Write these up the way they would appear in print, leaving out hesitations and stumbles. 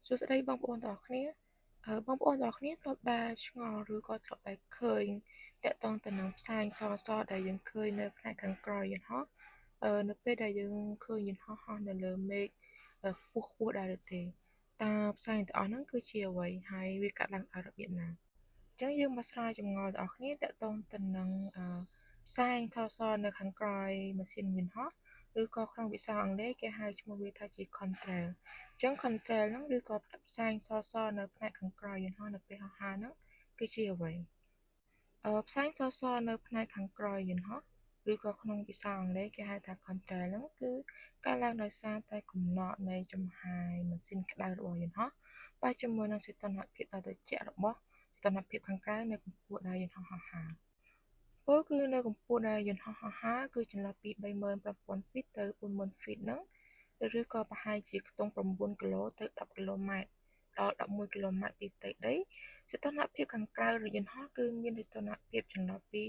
សួស្តីបងប្អូនទាំងអស់គ្នាបងប្អូនទាំងអស់គ្នាធ្លាប់ដែលឆ្ងល់ឬក៏ធ្លាប់ដែលឃើញតាក់ទងទៅនឹងផ្សែងសសដែលយើងឃើញនៅផ្នែកខាងក្រោយយន្តហោះនៅពេលដែលយើងឃើញយន្តហោះហោះនៅលើមេឃខ្ពស់ខ្ពស់ដែរឬទេតើផ្សែងទាំងអស់ហ្នឹងគឺជាអ្វីហើយវាកាត់ឡើងដោយរបៀបណាអញ្ចឹងយើងមកស្រាយចម្ងល់ទាំងអស់គ្នាតាក់ទងទៅនឹងផ្សែងសសនៅខាងក្រោយម៉ាស៊ីនយន្តហោះឬក៏ក្នុងភាសាអង់គ្លេសគេហៅឈ្មោះវាថាជា contrail អញ្ចឹង contrail ហ្នឹងឬក៏ផ្សែងសសនៅផ្នែកខាងក្រោយយន្តហោះនៅពេលហោះហើរហ្នឹងគឺជាអ្វីផ្សែងសសនៅផ្នែកខាងក្រោយយន្តហោះឬក៏ក្នុងភាសាអង់គ្លេសគេហៅថា contrail ហ្នឹងគឺកើតឡើងដោយសារតែកំណកនៃចំហាយម៉ាស៊ីនក្តៅរបស់យន្តហោះប៉ះជាមួយនឹងសីតុណ្ហភាពដ៏ត្រជាក់របស់សីតុណ្ហភាពខាងក្រៅនៅកម្ពស់ដែលយន្តហោះហោះហើរពោលគឺនៅកម្ពស់ដែលយន្តហោះហោះហើរគឺចន្លោះពី 35,000 feet ទៅ 40,000 feet ហ្នឹងឬក៏ប្រហែលជាខ្ទង់9គីឡូទៅ10គីឡូម៉ែត្រដល់11គីឡូម៉ែត្រពីផ្ទៃដីសីតុណ្ហភាពខាងក្រៅរយន្តហោះគឺមានសីតុណ្ហភាពចន្លោះពី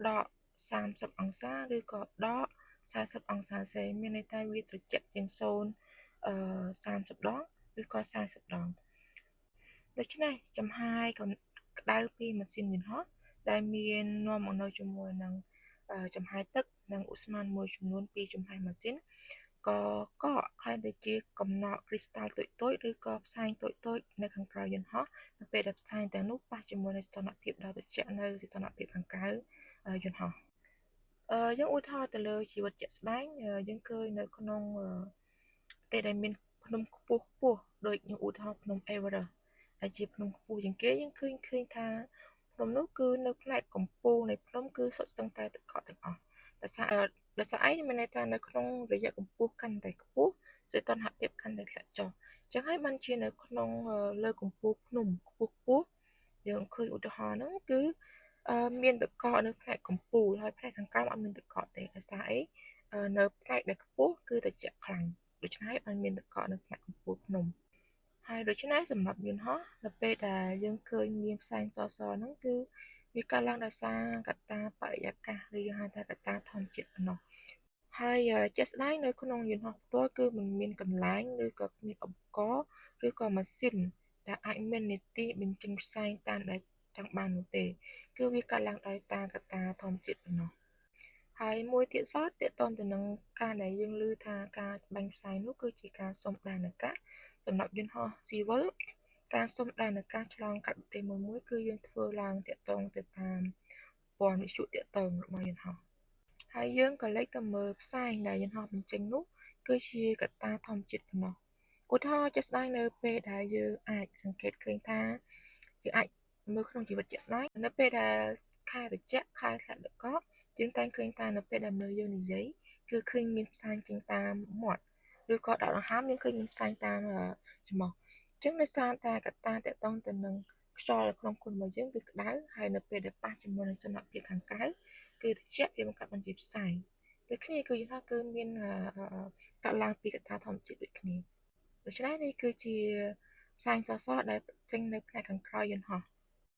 ដក30អង្សាឬក៏ដក40អង្សាសេមានន័យថាវាត្រជាក់ជាង0 30ដងឬក៏40ដងដូច្នេះចំហាយក្តៅពីម៉ាស៊ីនយន្តហោះដែលមាននាំមកនូវជាមួយនឹងចំហាយទឹកនិងឧស្ម័នមួយចំនួនពីចំហាយម៉ាស៊ីនក៏កកក្លាយទៅជាកំណកគ្រីស្តាល់តូចៗឬក៏ផ្សែងតូចៗនៅខាងក្រោយយន្តហោះនៅពេលដែលផ្សែងទាំងនោះប៉ះជាមួយនឹងសីតុណ្ហភាពដ៏ត្រជាក់នៅសីតុណ្ហភាពខាងក្រៅយន្តហោះយើងឧទាហរណ៍ទៅលើជីវិតជាក់ស្ដែងយើងឃើញនៅក្នុងប្រទេសដែលមានភ្នំខ្ពស់ខ្ពស់ដូចយើងឧទាហរណ៍ភ្នំអេវើរ៉េស្ទដែលជាភ្នំខ្ពស់ជាងគេយើងឃើញថាភ្នំនោះគឺនៅផ្នែកកំពូលនៃភ្នំគឺសុទ្ធសឹងតែទឹកកកទាំងអស់ដោយសារអីមានន័យថានៅក្នុងរយៈកម្ពស់កាន់តែខ្ពស់សីតុណ្ហភាពកាន់តែធ្លាក់ចុះអញ្ចឹងហើយបានជានៅក្នុងលើកំពូលភ្នំខ្ពស់ខ្ពស់យើងឃើញឧទាហរណ៍ហ្នឹងគឺមានទឹកកកនៅផ្នែកកំពូលហើយផ្នែកខាងក្រោមអត់មានទឹកកកទេដោយសារអីនៅផ្នែកដែលខ្ពស់គឺត្រជាក់ខ្លាំងដូច្នេះបានមានទឹកកកនៅផ្នែកកំពូលភ្នំហើយដូច្នេះសម្រាប់យន្តហោះនៅពេលដែលយើងឃើញមានផ្សែងសសហ្នឹងគឺវាកើតឡើងដោយសារកត្តាបរិយាកាសឬយើងហៅថាកត្តាធម្មជាតិប៉ុណ្ណោះហើយជាក់ស្ដែងនៅក្នុងយន្តហោះផ្ទាល់គឺមិនមានកន្លែងឬក៏គ្មានឧបករណ៍ឬក៏ម៉ាស៊ីនដែលអាចមាននីតិបញ្ចេញផ្សែងតាមដែលចង់បាននោះទេគឺវាកើតឡើងដោយតាកត្តាធម្មជាតិប៉ុណ្ណោះហើយមួយទៀតសោះទាក់ទងទៅនឹងការដែលយើងឮថាការបាញ់ផ្សែងនោះគឺជាការសុំដែនអាកាសសម្រាប់យន្តហោះស៊ីវិលការសុំដែនអាកាសឆ្លងកាត់ប្រទេសមួយមួយគឺយើងធ្វើឡើងទាក់ទងទៅតាមព័ន្ធវិទ្យុទាក់ទងរបស់យន្តហោះហើយយើងក៏លេចទៅមើលផ្សែងដែលយន្តហោះបញ្ចេញនោះគឺជាកត្តាធម្មជាតិប៉ុណ្ណោះឧទាហរណ៍ជាក់ស្ដែងនៅពេលដែលយើងអាចសង្កេតឃើញថាយើងអាចមើលក្នុងជីវិតជាក់ស្ដែងនៅពេលដែលខែត្រជាក់ខែធ្លាក់ទឹកកកយើងតែងឃើញថានៅពេលដែលមើលយើងនិយាយគឺឃើញមានផ្សែងចេញតាមមាត់ឬក៏ដកដង្ហើមយើងឃើញមានផ្សែងតាមច្រមុះអញ្ចឹងដោយសារតែកត្តាតាក់ទងទៅនឹងខ្យល់នៅក្នុងខ្លួនរបស់យើងគឺក្តៅហើយនៅពេលដែលប៉ះជាមួយនឹងសីតុណ្ហភាពខាងក្រៅគឺត្រជាក់វាបង្កើតបានជាផ្សែងដូចគ្នាគឺយន្តហោះគឺមានកាត់ឡើងពីកត្តាធម្មជាតិដូចគ្នាដូច្នេះនេះគឺជាផ្សែងសសដែលចេញនៅផ្នែកខាងក្រោយយន្តហោះ